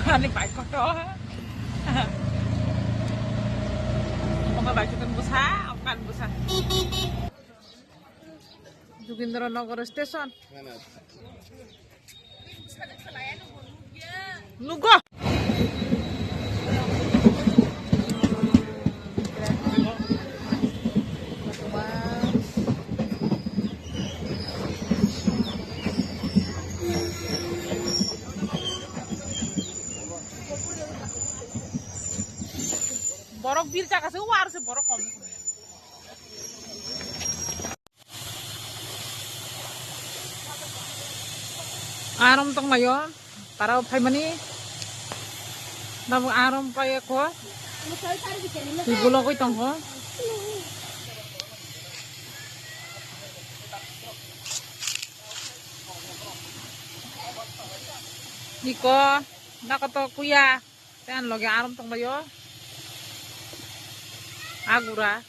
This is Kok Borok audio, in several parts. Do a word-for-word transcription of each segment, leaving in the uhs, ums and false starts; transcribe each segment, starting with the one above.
Ani bike kotor. Omo bike kotor busa, okan busa. Jogindra Nagar station. Nugo. Borok bir jaga se, o ar se borok kom. Arom tonglaio, tara phaimani. Nabo arom paiyakho. Twi bologwi tongkho. Iko, nakoto kuya. Tei ani loge arom tonglaio. Agura.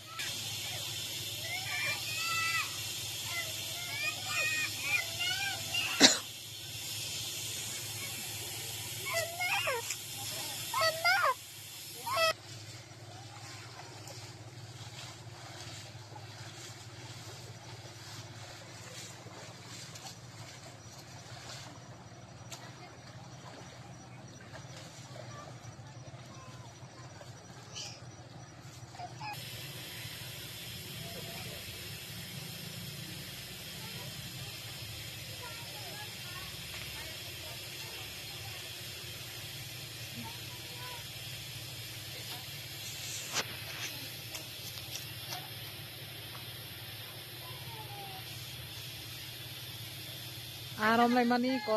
Arom lai mani ko.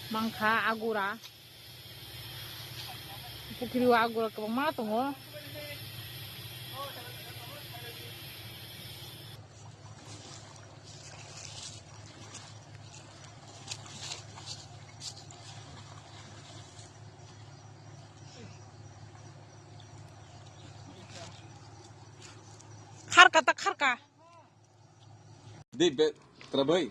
Mangkha agura. Pukiri o agura kwbangma tongo. Kharka ta kharka. Di be, trabai.